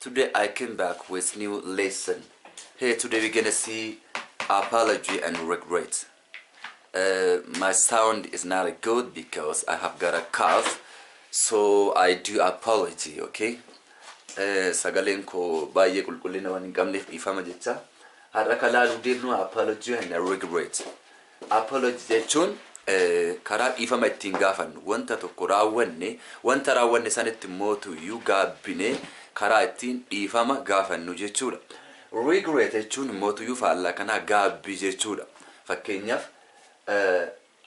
Today I came back with new lesson. Here today we're gonna see apology and regret. My sound is not good because I have got a cough, so I do apology, okay? Sagaleen koo baay'ee qulqullina waan hin qabneef dhiifama jecha. Har'a kan laaluu deemnu apology and regret. Apology jechuun karaa dhiifama ittiin gaafannu, wanta tokko raawwanne, wanta raawwanne sanitti mootuyyuu gaabbine karaa ittiin dhiifama gaafannu jechuudha. Regret jechuun mootuyyuu faallaa kanaa, gaabbii jechuudha. Fakkeenyaaf,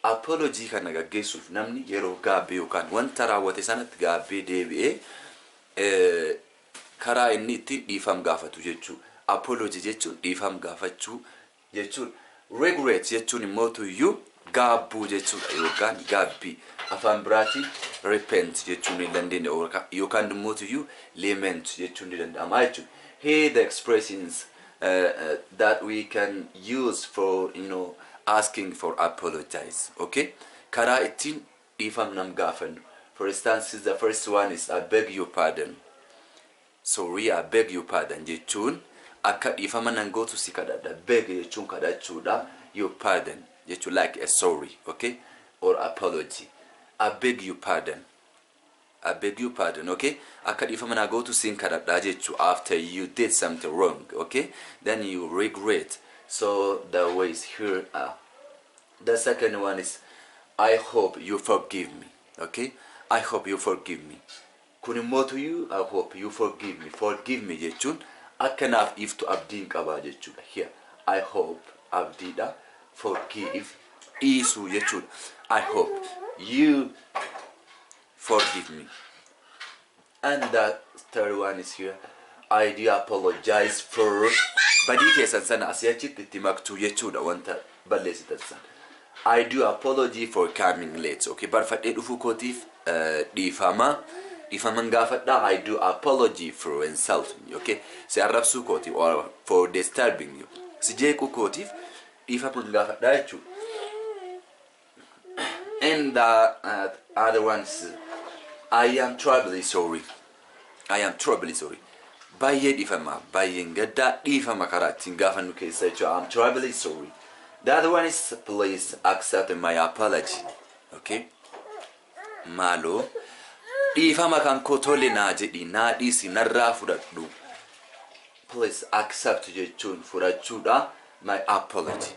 apology kana gaggeessuuf namni yeroo gaabbii yookaan wanta raawwate sanatti gaabbii deebi'ee karaa inni ittiin dhiifam gaafatu jechuudha. Apology jechuun dhiifam gaafachuu jechuudha. Regret jechuun immoo tuyyuu gaabbuu jechuudha yookaan gaabbii. Afaan biraatiin repent jechuun ni dandeenya yookaan immoo tuyyuu lament jechuun ni danda'ama jechuudha. Here the expressions that we can use for asking for apologize. Okay? Karaa ittiin dhiifam nam gaafannu. For instance, the first one is "I beg your pardon." "Sorry, I beg your pardon" jechuun akka dhiifama nan gootu si kadhadha. "Beg" jechuun kadhachuudha. "Your pardon" jechuun like a sorry, okay? Or apology. I beg you pardon. I beg you pardon, okay? Akka dhiifama naa gootu siin kadhadhaa jechuu after you did something wrong, okay? Then you regret. So the ways here are. The second one is "I hope you forgive me," okay? I hope you forgive me. Kun immoo tuyyuu "I hope you forgive me." "Forgive me" jechuun akka naaf dhiiftu abdiin qabaa jechuudha. Here, "I hope" abdiidha. "Forgive" dhiisuu jechuudha. I hope you forgive me. And the third one is here. "I do apologize for" badii keessan sana asii achitti itti maktuu jechuudha, wanta balleessitan sana. I do apology for coming late. Okay, barfadhee dhufuu kootiif dhiifama. Dhiifaman gaafadha. I do apology for insulting you. Okay, si arrabsuu kootiif or for disturbing you. Si jeequu kootiif dhiifaman gaafadha jechuudha. And the other ones, I am terribly sorry. I am terribly sorry. Baay'ee dhiifama, baay'een gaddaa, dhiifama karaa ittiin gaafannu keessa jechuudha. I'm terribly sorry. The other one is "Please accept my apology." Okay? Maaloo dhiifama kan koo tole naa jedhi, naa dhiisi, narraa fudhadhu. "Please accept" jechuun fudhachuudha, "my apology."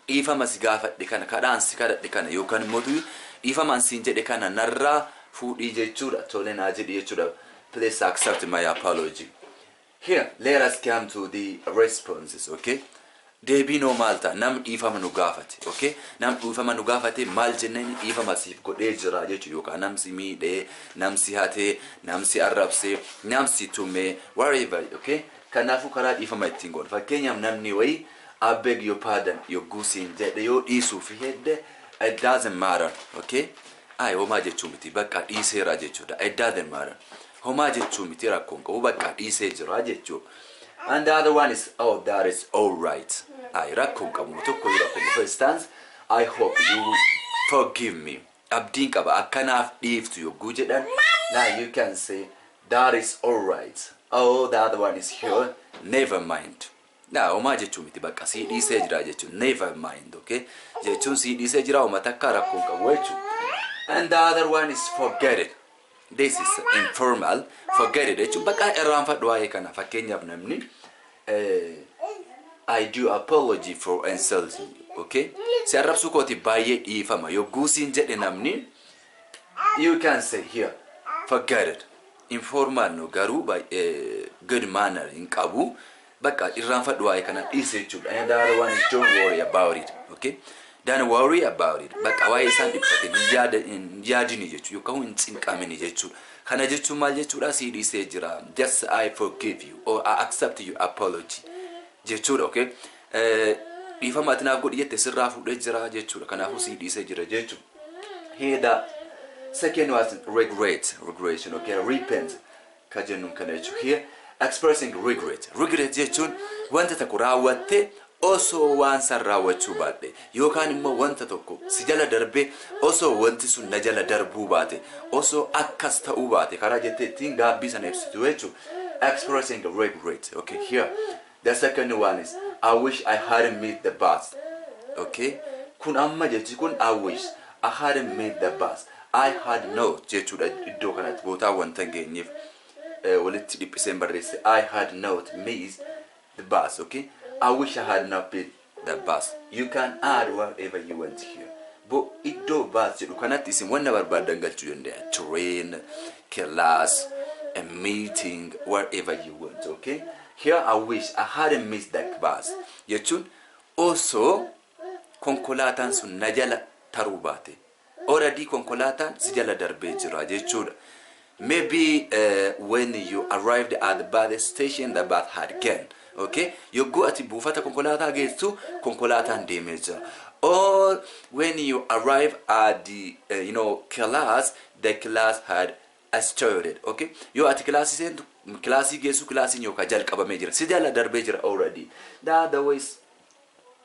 Dhiifama si gaafadhe kana, kadhaan si kadhadhe kana, yookaan immoo dhiifamaan siin jedhe kana narraa fuudhii jechuudha, tole naa jedhi jechuudha. Please accept my apology. Here, let us come to the responses, okay? Deebiinoo maal ta'a? Nam dhiifama nu gaafate, okay? Nam dhiifama nu gaafate maal jenneen? Dhiifama siif godhee jira jechuudha, yookaan nam si miidhee, nam si hatee, nam si arrabsee, nam si tumee, whatever, okay? Kanaafuu karaa dhiifama ittiin godhu. Fakkeenyaaf, namni wayii "I beg your pardon" yogguu siin jedhe, yoo dhiisuuf hedde, it doesn't matter, okay? Ay, homaa jechuu miti, bakka dhiiseera jechuudha. It doesn't matter. Homaa jechuu miti, rakkoon qabu, bakka dhiisee jira jechuudha. And the other one is, "Oh, that is all right." Ay, rakkoon qabu tokko yoo rakkoon. For instance, "I hope you forgive me." Abdiin qaba akkanaaf dhiiftu yogguu jedhan. Now you can say, "That is all right." Oh, the other one is here. Never mind. Naa homaa jechuu miti, bakka sii dhiisee jira jechuun, "Never mind," okay? Jechuun sii dhiisee jira, homa takka rakkoon qabu jechuudha. And the other one is "Forget it." This is informal. "Forget it" jechuun bakka irraanfadhu waa'ee kana. Fakkeenyaaf, namni "I do apology for insulting you," okay? Si arrabsuu kooti baay'ee dhiifama yogguu siin jedhe namni, you can say here, "Forget it." Informal no, garuu baay'ee good manner hin qabu. Bakka irraanfadhu waa'ee kana, dhiise jechuudha. And the other one is "Don't worry about it," okay? Don't worry about it. Bakka waa'ee isaan dhiphate hin yaadini jechuudha yookaan hin cinqamini jechuudha. Kana jechuun maal jechuudha? Sii dhiisee jira. Just I forgive you or I accept your apology jechuudha, okay? Dhiifama ati naaf godhi jette sirraa fuudhee jira jechuudha. Kanaafuu sii dhiisee jira jechuudha. Here the second was regret, regression, okay? Repent ka jennuun kana jechuudha. Here expressing regret. "Regret" jechuun wanta tokko raawwatte osoo waan san raawwachuu baadhe, yookaan immoo wanta tokko si jala darbee osoo wanti sun na jala darbuu baate, osoo akkas ta'uu baate, karaa jettee ittiin gaabbii sana ibsitu jechuudha. Expressing regret. Okay, here. The second one is "I wish I hadn't missed the bus." Okay? Kun amma jechi kun "I wish I hadn't missed the bus." "I had not" jechuudha iddoo kanatti bootaa wanta hin geenyeef walitti dhiphiseen barreesse. "I had not missed the bus." Okay? "I wish I had not missed the bus." You can add whatever you want here. Bo iddoo "bus" jedhu kanatti isin wanna barbaaddan galchuu danda'a. Train, class, a meeting, wherever you want. Okay? Here, "I wish I hadn't missed that bus" jechuun osoo konkolaataan sun na jala taruu baate. Already konkolaataan si jala darbee jira jechuudha. Maybe when you arrived at the bus station, the bus had gone. Okay? Yogguu ati buufata konkolaataa geessu konkolaataan deemee jira. Or when you arrive at the class, the class had started. Okay? Yoo ati kilaasii seentu kilaasii geessu kilaasiin yookaan jalqabamee jira. Si jala darbee jira already. The other ways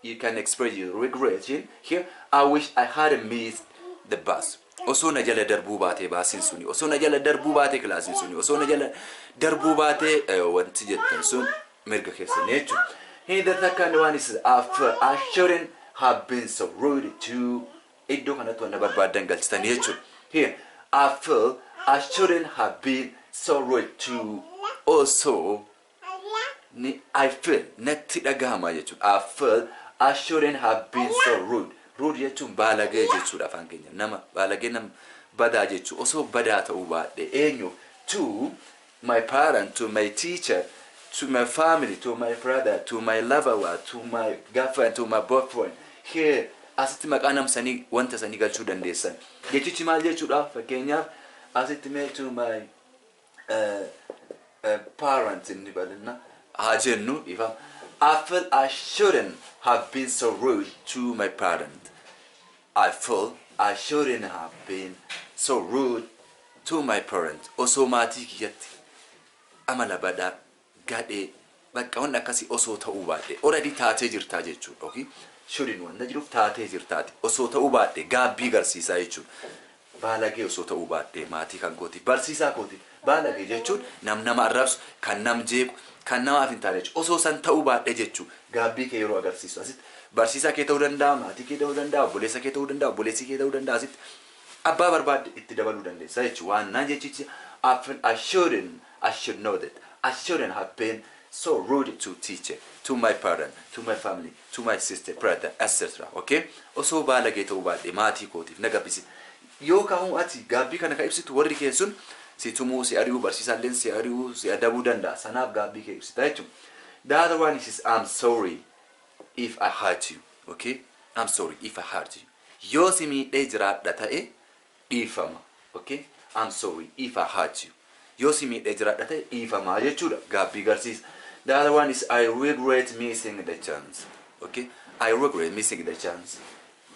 you can express your regret here: "I wish I hadn't missed the bus." Osoo na jala darbuu baatee baasiin suni, osoo na jala darbuu baatee kilaasiin suni, osoo na jala darbuu baatee wanti jettan sun mirga keessanii jechuudha. Here, the second one is "After I shouldn't have been so rude to." Iddoo kanatti wanna barbaaddan galchitanii jechuudha. Here, "I feel I shouldn't have been so rude to." Osoo ni "I feel" natti dhagahama jechuudha. "I feel I shouldn't have been so rude." "Rude" jechuun baalagee jechuudha afaan keenya. Nama baalagee, nama badaa jechuudha. Osoo badaa ta'uu baadhe eenyu? To my parent, to my teacher, to my family, to my brother, to my lover, to my girlfriend, to my boyfriend. Here, asitti maqaa nam sanii wanta sanii galchuu dandeessan. Jechichi maal jechuudha? Fakkeenyaaf asitti mee "to my parents" inni bal'ina haa jennu ifam. "I feel I shouldn't have been so rude to my parent." "I feel I shouldn't have been so rude to my parent." Osoo maatii kiyyatti amala badaa gadhee bakka wanni akkasii osoo ta'uu baadhe. Already taatee jirtaa jechuudha. Okay? "Shouldn't" wanta jiruuf taatee jirtaati. Osoo ta'uu baadhe gaabbii garsiisaa jechuudha. Baalagee osoo ta'uu baadhe maatii kan kootiif, barsiisaa kootiif. Baalagee jechuun nam nama arrabsu, kan nam jeequ, kan namaaf hin taane jechuudha. Osoo san ta'uu baadhe jechuudha. Gaabbii kee yeroo agarsiisu asitti barsiisaa kee ta'uu danda'a, maatii kee ta'uu danda'a, obboleessa kee ta'uu danda'a, obboleessi kee ta'uu danda'a, asitti abbaa barbaadde itti dabaluu dandeessa jechuudha. Waan naan jechichi "I shouldn't, I should know that I shouldn't have been so rude to teacher, to my parent, to my family, to my sister, brother, etc." Okay? Osoo baalagee ta'uu baadhe maatii kootiif na gabbisi. Yoo ka'uu ati gaabbii kana ka ibsitu warri kee sun si tumuu, si ari'uu, barsiisaalleen si ari'uu, si adabuu danda'a. Sanaaf gaabbii kee ibsita jechuudha. The other one is "I'm sorry if I hurt you." Okay? "I'm sorry if I hurt you." Yoo si miidhee jiraadha ta'e dhiifama. Okay? "I'm sorry if I hurt you." Yoo si miidhee jiraadha ta'e dhiifama jechuudha. Gaabbii garsiisa. The other one is "I regret missing the chance." Okay? "I regret missing the chance."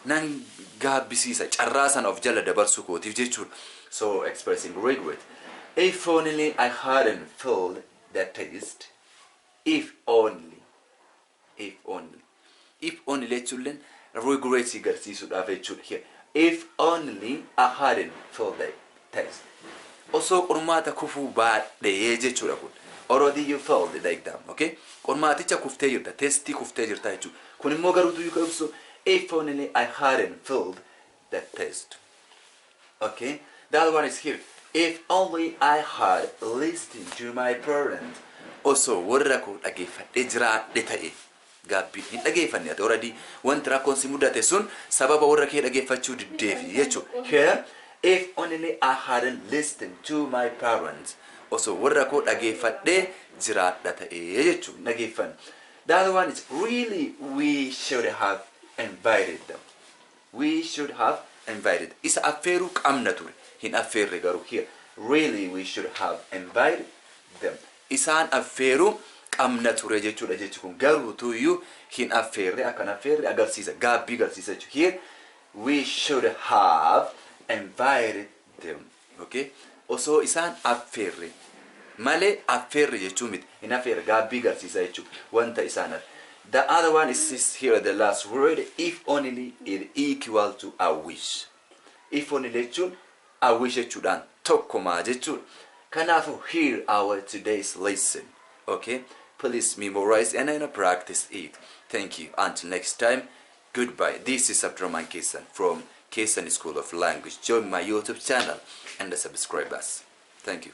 Nan gaabbisiisa carraa sana of jala dabarsuu kootiif jechuudha. So expressing regret. "If only I hadn't failed the test." If only. If only. "If only" jechuun regret garsiisuudhaaf jechuudha. Here. "If only I hadn't failed the test." Osoo qormaata kufuu baadhee jechuudha kun. Already you failed the exam, okay? Qormaaticha kuftee jirta, testii kuftee jirta jechuudha. Kun immoo garuu tuyyuu ibsu "if only I hadn't failed the test." Okay? The other one is here. "If only I had listened to my parents." Osoo warra koo dhageeffadhee jiraadhe ta'e. Gaabbii hin dhageeffanne ati already wanti rakkoon si mudate sun sababa warra kee dhageeffachuu diddeefi jechuudha. Here, "if only I hadn't listened to my parents." Osoo warra koo dhageeffadhee jiraadha ta'e jechuudha, dhageeffanne. The other one is "Really, we should have invited them." "We should have invited." Isa affeeruu qabna ture. Hin affeerre garuu here. "Really, we should have invited them." Isaan affeeruu qabna ture jechuudha jechi kun. Garuu tuyyuu hin affeerre, akkan affeerre agarsiisa. Gaabbii agarsiisa jechuudha. Here, "we should have invited them." Okay? Osoo isaan affeerre malee affeerre jechuu miti. Hin affeerre, gaabbii agarsiisa jechuudha. Wanta isaan hafe. The other one is here, the last word, "if only" is equal to "I wish." "If only" jechuun "I wish" jechuudhaan tokkomaa jechuudha. Kanaafuu, here our today's lesson. Okay? Please memorize and then practice it. Thank you. Until next time, goodbye. This is Abdurrahman Kesan from Kesan School of Language. Join my YouTube channel and subscribe us. Thank you.